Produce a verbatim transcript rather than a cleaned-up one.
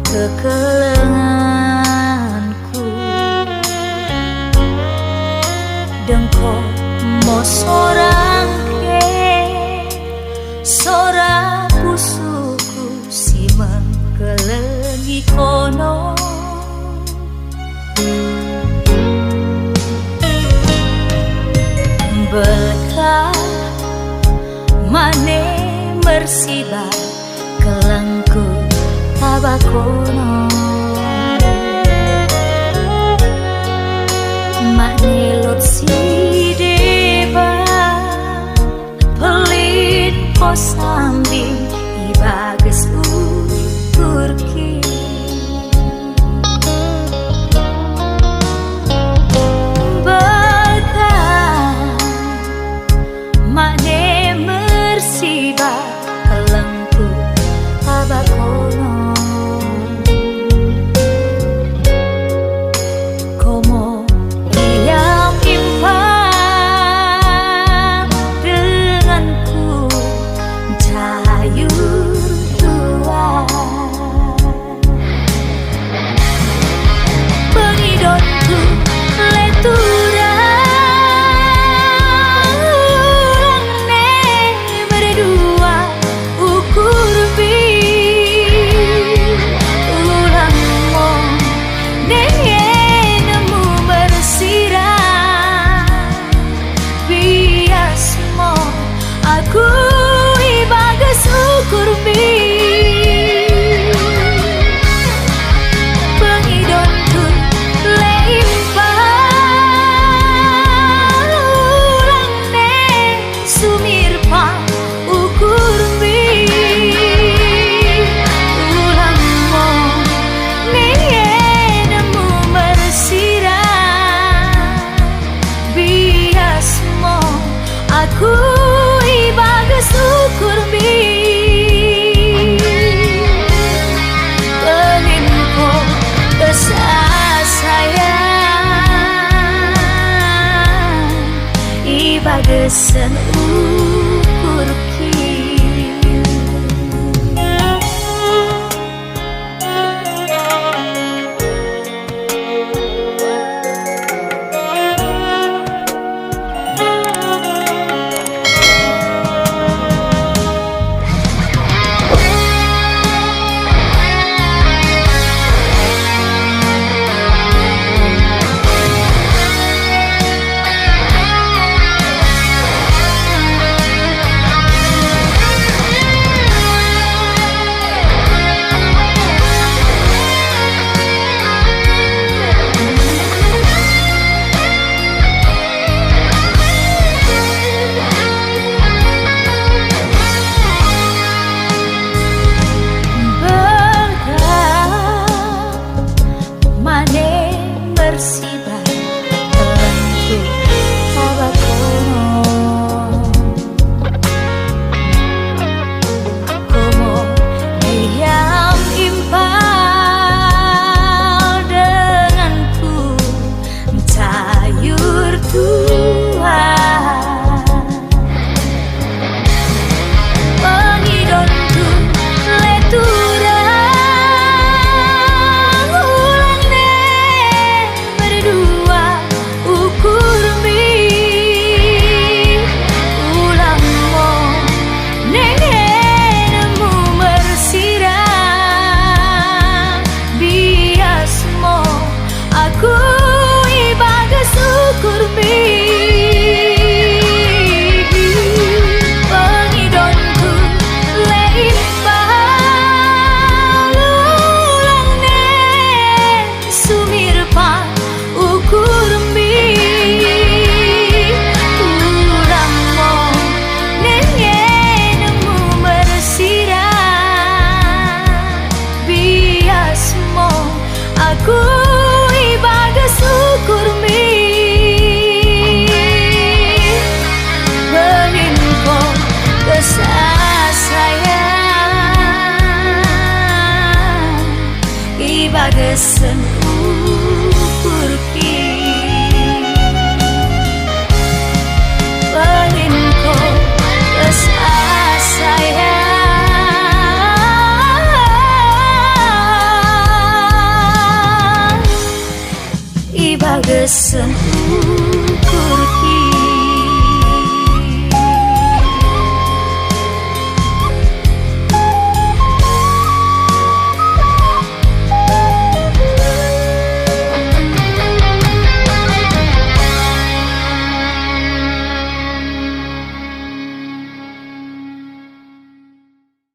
kekelengenku. Dengko mo sora ngke, sora pusuhku si mengkelengi kono. Belkah mane mersiba kellengku taba kono. Mane lot si deba pellin ko sambing i bages ukurki. Belkah mane mersiba kellengku taba kono. Komo ia mimpang denganku, jayur tuah. Pengidonku leturan, ulang ne merdua ukurmi. Ulang mo nengenmu mersirah. Bias mo aku i bages ukurmi. Pengidonku leimpa, ulang ne sumirpa ukurmi. Ulang mo nengenmu mersirah. Bias mo aku i bages ukurmi. Pellin ko kesah sayang i bagasen ukurki. Dun